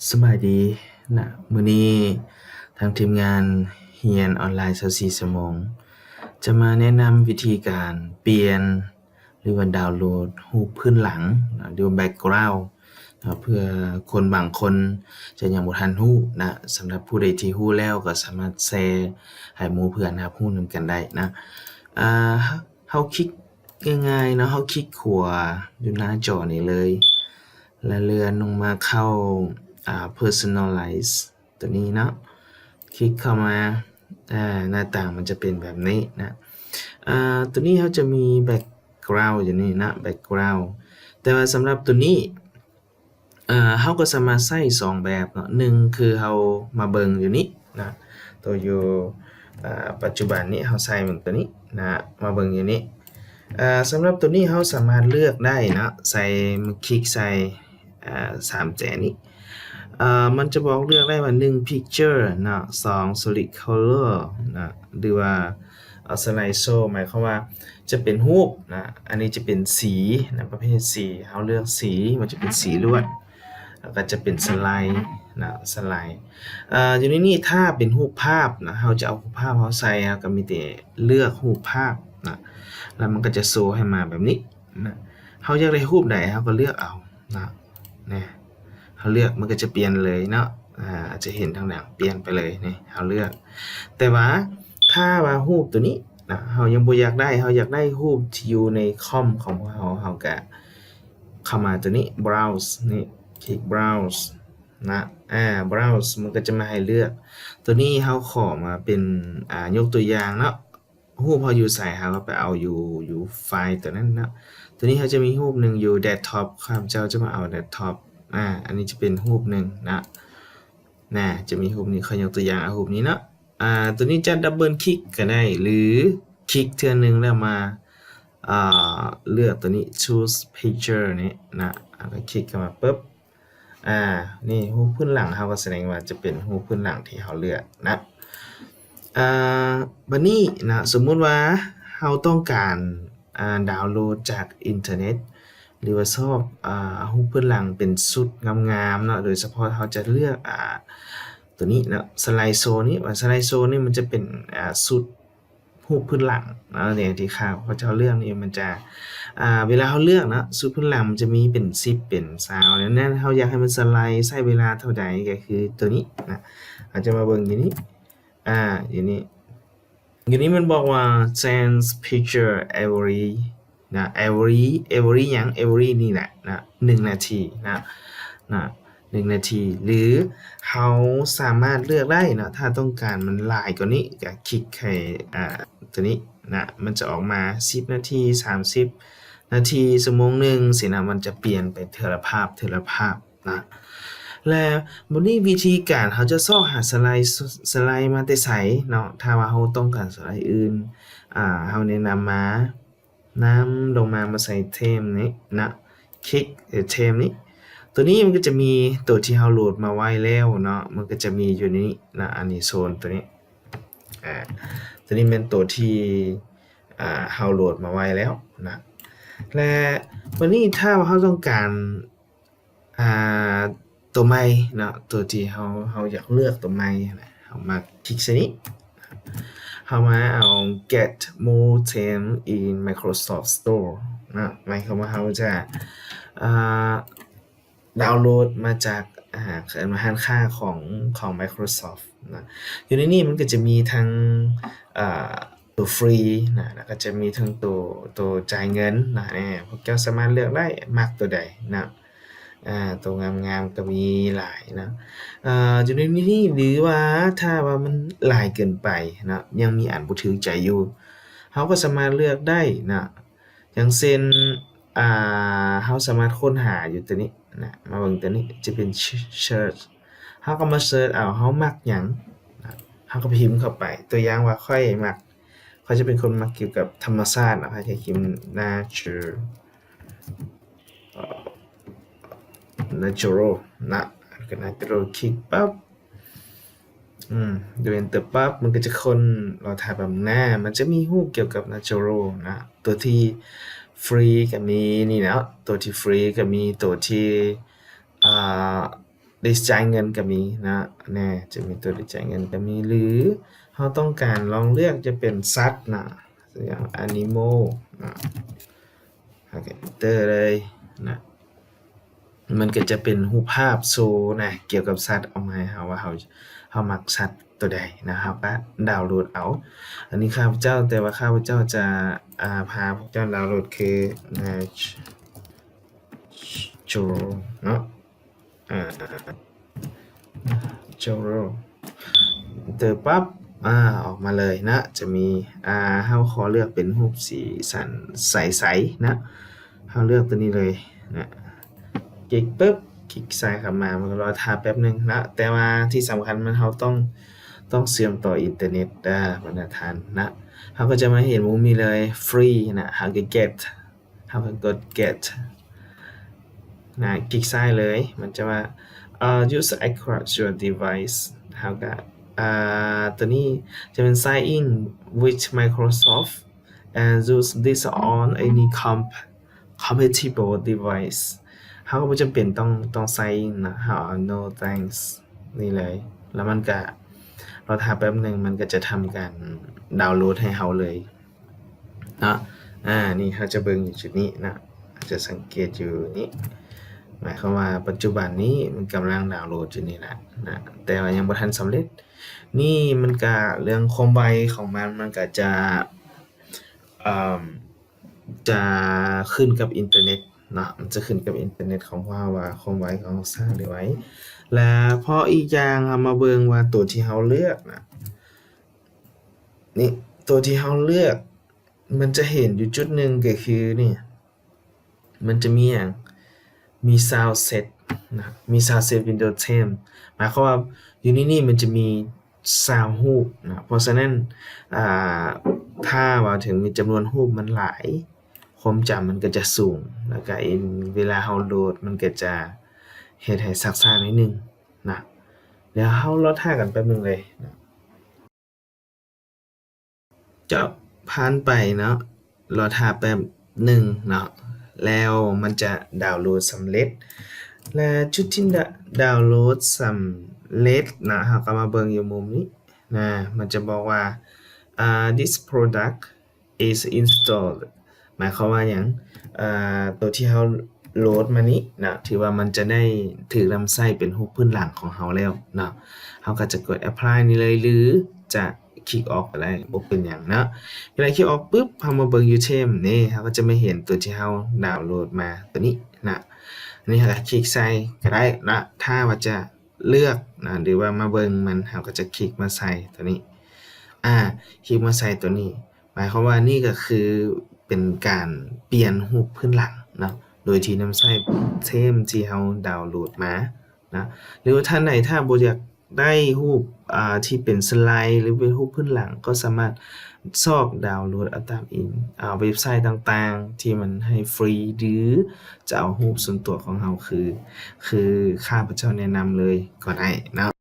ສະບາຍດີນະ, ມື້ນີ້ທາງທີມງານຮຽນອອນລາຍຊາວສີ່ຊົ່ວໂມງ ຈະມາແນະນຳວິທີການປ່ຽນ ຫຼືວ່າດາວໂຫຼດຮູບພື້ນຫຼັງນະ ຫຼືວ່າ background ນະ ເພື່ອຄົນບາງຄົນຈະຍັງບໍ່ທັນຮູ້ນະ. ສຳລັບຜູ້ໃດທີ່ຮູ້ແລ້ວກໍສາມາດແຊໃຫ້ໝູ່ເພື່ອນຮັບຮູ້ນຳກັນໄດ້ນະ. ອາ ເຮົາຄລິກງ່າຍໆເນາະ, ເຮົາຄລິກຂວາຢູ່ໜ້າຈໍນີ້ເລີຍ ແລ້ວເລື່ອນລົງມາເຂົ້າ ອາ personalize ຕົວນີ້ເນາະ, ຄລິກເຂົ້າມາ ອາ ໜ້າຕ່າງມັນຈະເປັນແບບນີ້ນະ. ອາ ຕົວນີ້ເຮົາຈະມີ background ຢູ່ນີ້ນະ background ແຕ່ວ່າສຳລັບຕົວນີ້ ເອີ ເຮົາກໍສາມາດໃຊ້ສອງແບບເນາະ, ໜຶ່ງຄືເຮົາມາເບິ່ງຢູ່ນີ້ນະ ໂຕຢູ່ ເອີ ປັດຈຸບັນນີ້ເຮົາໃຊ້ເບິ່ງຕົວນີ້ນະ ມາເບິ່ງຢູ່ນີ້. ເອີ ສຳລັບຕົວນີ້ເຮົາສາມາດເລືອກໄດ້ເນາະ, ໃສ່ ຄລິກໃສ່ ເອີ ສາມແຈນີ້ ເອີ ມັນຈະບອກເລືອກໄດ້ວ່າ ໜຶ່ງ picture ເນາະ, ສອງ solid color ນະ ຫຼືວ່າ ເອົາ slide show ໝາຍຄວາມວ່າຈະເປັນຮູບນະ, ອັນນີ້ຈະເປັນສີນະ ປະເພດສີ ເຮົາເລືອກສີ ມັນຈະເປັນສີລວດ ແລ້ວກໍຈະເປັນສະໄລນະ ສະໄລ. ເອີ ຢູ່ໃນນີ້ຖ້າເປັນຮູບພາບນະ ເຮົາຈະເອົາຮູບພາບເຮົາໃສ່ ເຮົາກໍມີແຕ່ເລືອກຮູບພາບນະ ແລ້ວມັນກໍຈະໂຊໃຫ້ມາແບບນີ້ນະ. ເຮົາຢາກໄດ້ຮູບໃດເຮົາກໍເລືອກເອົານະ. ນະ ເຮົາເລືອກມັນກໍຈະປ່ຽນເລີຍເນາະ, ອາ ອາດຈະເຫັນທາງຫຼັງປ່ຽນໄປເລີຍນີ້ ເຮົາເລືອກ. ແຕ່ວ່າຖ້າວ່າຮູບຕົວນີ້ນະ ເຮົາຍັງບໍ່ຢາກໄດ້, ເຮົາຢາກໄດ້ຮູບທີ່ຢູ່ໃນຄອມຂອງພວກເຮົາ, ເຮົາກະເຂົ້າມາຕົວນີ້ browse ນີ້ ຄລິກ browse ນະ, ອາ browse ມັນກໍຈະມາໃຫ້ເລືອກ. ຕົວນີ້ເຮົາຂໍມາເປັນ ອາ ຍົກຕົວຢ່າງເນາະ ຮູບເຮົາຢູ່ໃສ ເຮົາກໍໄປເອົາຢູ່ ຢູ່ໄຟລ໌ຕົວນັ້ນເນາະ. ຕົວນີ້ເຮົາຈະມີຮູບໜຶ່ງຢູ່ desktop ຂ້າພະເຈົ້າຈະມາເອົາ desktop ອາ ອັນນີ້ຈະເປັນຮູບໜຶ່ງນະ, ນະ ຈະມີຮູບນີ້ ຂ້ອຍຍົກຕົວຢ່າງເອົາຮູບນີ້ເນາະ. ອາ ຕົວນີ້ຈະ double click ກໍໄດ້ ຫຼື ຄລິກເທື່ອໜຶ່ງແລ້ວມາ ອາ ເລືອກຕົວນີ້ choose picture ນີ້ນະ, ອາ ກໍຄລິກເຂົ້າມາປຶບ ອາ ນີ້ຮູບພື້ນຫຼັງເຮົາກໍສະແດງວ່າຈະເປັນຮູບພື້ນຫຼັງທີ່ເຮົາເລືອກນະ. ອາ ບັດນີ້ນະ ສົມມຸດວ່າເຮົາຕ້ອງການ ອາ ດາວໂຫຼດຈາກອິນເຕີເນັດ ຫຼືວ່າຊອກ ອາ ຮູບພື້ນຫຼັງເປັນຊຸດງາມໆເນາະ, ໂດຍສະເພາະເຮົາຈະເລືອກ ອາ ຕົວນີ້ເນາະ Slideshow ນີ້ ວ່າ Slideshow ນີ້ມັນຈະເປັນ ອາ ຊຸດ ຮູບພື້ນຫຼັງເນາະ ທີ່ຂ້າພະເຈົ້າເລືອກນີ້ ມັນຈະ ອາ ເວລາເຮົາເລືອກເນາະ ຊຸດພື້ນຫຼັງມັນຈະມີເປັນສິບ ເປັນຊາວ ດັ່ງນັ້ນເຮົາຢາກໃຫ້ມັນສະໄລໃຊ້ເວລາເທົ່າໃດ ກໍຄືຕົວນີ້ນະ. ເຮົາຈະມາເບິ່ງຢູ່ນີ້ ອາ ຢູ່ນີ້ ຢູ່ນີ້ມັນບອກວ່າ change picture every ນະ every every ຫຍັງ every ນີ້ແຫຼະນະ ໜຶ່ງນາທີນະ ນະ ໜຶ່ງນາທີ ຫຼືເຮົາສາມາດເລືອກໄດ້ເນາະ ຖ້າຕ້ອງການມັນຫຼາຍກວ່ານີ້ ກໍຄລິກໃຫ້ ອາ ຕົວນີ້ນະ ມັນຈະອອກມາສິບນາທີ ສາມສິບນາທີ ຊົ່ວໂມງໜຶ່ງຊີ້ນະ ມັນຈະປ່ຽນໄປເທື່ອລະພາບ ເທື່ອລະພາບນະ. ແລະ ບັດນີ້ວິທີການເຮົາຈະຊອກຫາສະໄລ ສະໄລມາແຕ່ໃສເນາະ ຖ້າວ່າເຮົາຕ້ອງການສະໄລອື່ນ ອາ ເຮົາແນະນຳມາ ນຳລົງມາ ມາໃສ່ເທມນີ້ນະ ຄລິກເທມນີ້ ຕົວນີ້ມັນກໍຈະມີຕົວທີ່ເຮົາໂຫຼດມາໄວ້ແລ້ວເນາະ ມັນກໍຈະມີຢູ່ໃນນີ້ນະ ອັນນີ້ໂຊນຕົວນີ້ ອາ ຕົວນີ້ແມ່ນຕົວທີ່ ອາ ເຮົາໂຫຼດມາໄວ້ແລ້ວນະ. ແລະ ບັດນີ້ຖ້າວ່າເຮົາຕ້ອງການ ອາ ຕົວໃໝ່ເນາະ ຕົວທີ່ເຮົາ ເຮົາຢາກເລືອກຕົວໃໝ່ນະ ເຮົາມາຄລິກໃສ່ນີ້ ເຮົາມາເອົາ get more theme in Microsoft Store ນະ ໝາຍຄວາມວ່າເຮົາຈະ ອາ ດາວໂຫຼດມາຈາກ ອາ ເອີ້ນວ່າຮ້ານຄ້າຂອງ ຂອງ Microsoft ນະ. ຢູ່ໃນນີ້ມັນກໍຈະມີທັງ ອາ ຕົວຟຣີນະ ແລ້ວກໍຈະມີທັງຕົວ ຕົວຈ່າຍເງິນນະ. ແນ່ ພວກເຈົ້າສາມາດເລືອກໄດ້ ມັກຕົວໃດນະ. ອາ ຕົວງາມໆກໍມີຫຼາຍນະ. ອາ ຢູ່ໃນນີ້ ຫຼືວ່າຖ້າວ່າມັນຫຼາຍເກີນໄປນະ ຍັງມີອັນບໍ່ຖືກໃຈຢູ່ ເຮົາກໍສາມາດເລືອກໄດ້ນະ. ຢ່າງເຊັ່ນ ອາ ເຮົາສາມາດຄົ້ນຫາຢູ່ຕົວນີ້ນະ ມາເບິ່ງຕົວນີ້ຈະເປັນ search ເຮົາກໍມາ search ເອົາ ເຮົາມັກຫຍັງນະ ເຮົາກໍພິມເຂົ້າໄປ. ຕົວຢ່າງວ່າຂ້ອຍມັກ ຂ້ອຍຈະເປັນຄົນມັກກ່ຽວກັບທຳມະຊາດເນາະ ຂ້ອຍຈະພິມ nature natural ນະ ກໍ natural ຄລິກປັບ ອືມ ໂດຍ enter ປັບ ມັນກໍຈະຄົ້ນລອຍທາງໄປເບື້ອງໜ້າ ມັນຈະມີຮູບກ່ຽວກັບ natural ນະ ຕົວທີ່ຟຣີກໍມີນີ້ເນາະ ຕົວທີ່ຟຣີກໍມີ ຕົວທີ່ ອ່າ list ຈ່າຍເງິນກໍມີນະ ແນ່ ຈະມີຕົວ list ຈ່າຍເງິນກໍມີ ຫຼືເຮົາຕ້ອງການລອງເລືອກຈະເປັນສັດນະ ຢ່າງ animal ນະ ເຮົາກໍ enter ເລີຍນະ ມັນກໍຈະເປັນຮູບພາບໂຊນະ ກ່ຽວກັບສັດອອກມາໃຫ້ເຮົາວ່າເຮົາ ເຮົາມັກສັດຕົວໃດນະ ເຮົາກໍດາວໂຫຼດເອົາ. ອັນນີ້ຂ້າພະເຈົ້າ ແຕ່ວ່າຂ້າພະເຈົ້າຈະ ອາ ພາພວກເຈົ້າດາວໂຫຼດຄື Nature ເນາະ ອາ Nature ເຕີປັບ ອາ ອອກມາເລີຍນະ ຈະມີ ອາ ເຮົາຂໍເລືອກເປັນຮູບສີສັນໃສໆນະ ເຮົາເລືອກຕົວນີ້ເລີຍນະ ຄລິກປຶບ ຄລິກຊ້າຍເຂົ້າມາ ມັນກໍລໍຖ້າແປັບໜຶ່ງນະ ແຕ່ວ່າທີ່ສຳຄັນມັນ ເຮົາຕ້ອງ ຕ້ອງເຊື່ອມຕໍ່ອິນເຕີເນັດເດີບັນດາທ່ານນະ ເຮົາກໍຈະມາເຫັນມຸມນີ້ເລີຍ free ນະ ເຮົາກໍ get ເຮົາກໍກົດ get ນະ ຄລິກຊ້າຍເລີຍ ມັນຈະວ່າ ເອີ use across your device ເຮົາກໍ ອາ ຕົວນີ້ຈະເປັນ sign in with Microsoft and use this on any comp compatible device ເຮົາກໍບໍ່ຈຳເປັນຕ້ອງ ຕ້ອງ sign in ນະ ເຮົາເອົາ no thanks ນີ້ເລີຍ ແລ້ວມັນກະລໍຖ້າແປັບໜຶ່ງ ມັນກໍຈະທຳການດາວໂຫຼດໃຫ້ເຮົາເລີຍເນາະ ອາ ນີ້ເຮົາຈະເບິ່ງຢູ່ຈຸດນີ້ນະ ເຮົາຈະສັງເກດຢູ່ນີ້ ໝາຍຄວາມວ່າປັດຈຸບັນນີ້ມັນກຳລັງດາວໂຫຼດຢູ່ນີ້ແຫຼະນະ ແຕ່ວ່າຍັງບໍ່ທັນສຳເລັດ ນີ້ມັນກະເລື່ອງຄວາມໄວຂອງມັນ ມັນກະຈະ ເອີ ຈະຂຶ້ນກັບອິນເຕີເນັດເນາະ ມັນຈະຂຶ້ນກັບອິນເຕີເນັດຂອງພວກເຮົາວ່າຄວາມໄວຂອງເຮົາຊ້າຫຼືໄວ ແລະ ເພາະອີກຢ່າງເຮົາມາເບິ່ງວ່າຕົວທີ່ເຮົາເລືອກນະ ນີ້ ຕົວທີ່ເຮົາເລືອກ ມັນຈະເຫັນຢູ່ຈຸດໜຶ່ງກໍຄືນີ້ ມັນຈະມີຫຍັງ ມີ sound set ນະ ມີ sound set window theme ໝາຍຄວາມວ່າຢູ່ໃນນີ້ມັນຈະມີ ຊາວຮູບນະ ເພາະສະນັ້ນ ອາ ຖ້າວ່າເຖິງມີຈຳນວນຮູບມັນຫຼາຍ ຄວາມຈຳມັນກໍຈະສູງ ແລ້ວກໍເວລາເຮົາໂຫຼດ ມັນກໍຈະເຮັດໃຫ້ຊັກຊ້າໜ້ອຍໜຶ່ງນະ ດຽວເຮົາລໍຖ້າກັນແປັບໜຶ່ງເລີຍນະ. ຈະຜ່ານໄປເນາະ ລໍຖ້າແປັບໜຶ່ງເນາະ ແລ້ວມັນຈະດາວໂຫຼດສຳເລັດ ແລະ ຈຸດທີ່ດາວໂຫຼດສຳເລັດເນາະ ເຮົາກໍມາເບິ່ງຢູ່ມຸມນີ້ນະ ມັນຈະບອກວ່າ ອາ this product is installed ໝາຍຄວາມວ່າຫຍັງ ເອີ ຕົວທີ່ເຮົາໂຫຼດມານີ້ນະ ຖືວ່າມັນຈະໄດ້ຖືກນຳໃຊ້ເປັນຮູບພື້ນຫຼັງຂອງເຮົາແລ້ວເນາະ ເຮົາກໍຈະກົດ apply ນີ້ເລີຍ ຫຼືຈະ ຄລິກອອກກໍໄດ້ ບໍ່ເປັນຫຍັງເນາະ ເວລາຄລິກອອກປຶບ ເຮົາມາເບິ່ງຢູ່ theme ນີ້ ເຮົາກໍຈະມາເຫັນຕົວທີ່ເຮົາດາວໂຫຼດມາຕົວນີ້ນະ ອັນນີ້ເຮົາກໍຄລິກໃສ່ກໍໄດ້ນະ ຖ້າວ່າຈະເລືອກນະ ຫຼືວ່າມາເບິ່ງມັນ ເຮົາກໍຈະຄລິກມາໃສ່ຕົວນີ້ ອາ ຄລິກມາໃສ່ຕົວນີ້ ໝາຍຄວາມວ່ານີ້ກໍຄືເປັນການປ່ຽນຮູບພື້ນຫຼັງເນາະ ໂດຍທີ່ນຳໃຊ້ theme ທີ່ເຮົາດາວໂຫຼດມາ ນະ ຫຼືວ່າທ່ານໃດຖ້າບໍ່ຢາກໄດ້ຮູບ ອາ ທີ່ເປັນສະໄລ ຫຼືເປັນຮູບພື້ນຫຼັງ ກໍສາມາດຊອກດາວໂຫຼດເອົາຕາມອິນ ອາ ເວັບໄຊຕ່າງໆ ທີ່ມັນໃຫ້ຟຣີ ຫຼືຈະເອົາຮູບສ່ວນຕົວຂອງເຮົາ ຄື ຄືຂ້າພະເຈົ້າແນະນຳເລີຍກໍໄດ້ເນາະ.